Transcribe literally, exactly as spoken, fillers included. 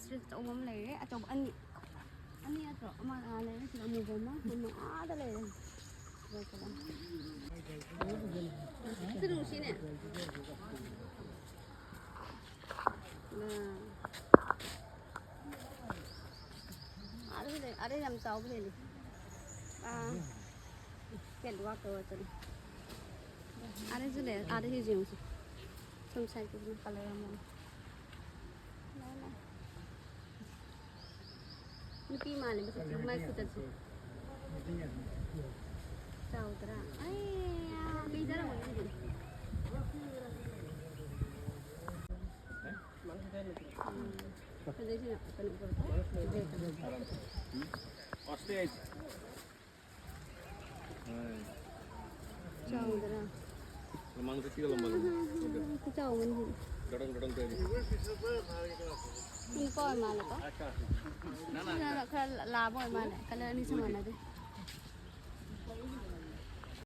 Strip ꯑꯆꯧꯕ ꯑꯃ ꯂꯩꯔꯦ꯫ ꯑꯆꯧꯕ ꯑꯅꯤ, ꯑꯅꯤ ꯅꯠꯇ꯭ꯔꯣ? ꯑꯃ ꯑꯥ ꯂꯩꯔꯦ, ꯁꯤꯗ ꯑꯃꯨꯕ ꯑꯃ, ꯑꯃ ꯑꯥꯗ ꯂꯩꯔꯦ꯫ ꯁꯤ ꯅꯨꯡꯁꯤꯅꯦ꯫ ꯑꯥ꯫ ꯑꯥꯗ ꯂꯩ, ꯑꯥꯗ ꯌꯥꯝ ꯆꯥꯎꯕ ꯂꯩꯔꯦ꯫ ꯑꯥ꯫ ꯀꯦꯠꯋꯥꯛꯇ ꯋꯥꯠꯄꯅꯦ꯫ ꯑꯥꯗꯁꯨ ꯂꯩ, ꯑꯥꯗ ꯌꯦꯡꯁꯤ꯫ ꯁꯣꯝ ꯁꯥꯏꯠꯀꯤꯁꯤꯅ ꯀꯂꯔ ꯑꯃ꯫ ꯅꯨꯄꯤ ꯃꯥꯜꯂꯦ ꯃꯁꯛꯁꯦ, ꯃꯥꯏ ꯈꯨꯆꯠꯁꯦ꯫ ꯆꯥꯎꯗ꯭ꯔꯥ? ꯑꯩ, ꯌꯥ, ꯂꯩꯖꯔꯝꯒꯅꯤ ꯑꯗꯨꯗꯤ꯫ ꯎꯝ꯫ ꯐꯖꯩꯁꯤꯅ ꯀꯩꯅꯣ ꯇꯧꯔꯦ꯫ ꯆꯥꯎꯗ꯭ꯔꯥ? ꯃꯃꯥꯡꯗ ꯁꯤꯒ ꯂꯝꯕꯗꯣ꯫ ꯈꯨꯆꯥꯎ ꯑꯃꯅꯤ꯫ ꯒ꯭ꯔꯪ ꯒ꯭ꯔꯪ ꯇꯧꯔꯤ꯫ ꯅꯨꯄꯥ ꯑꯣꯏ ꯃꯥꯜꯂꯦꯀꯣ? ꯁꯤꯅ ꯈꯔ ꯂꯥꯕ ꯑꯣꯏ ꯃꯥꯜꯂꯦ꯫ ꯀꯂꯔ ꯑꯅꯤꯁꯦ ꯃꯥꯟꯅꯗꯦ꯫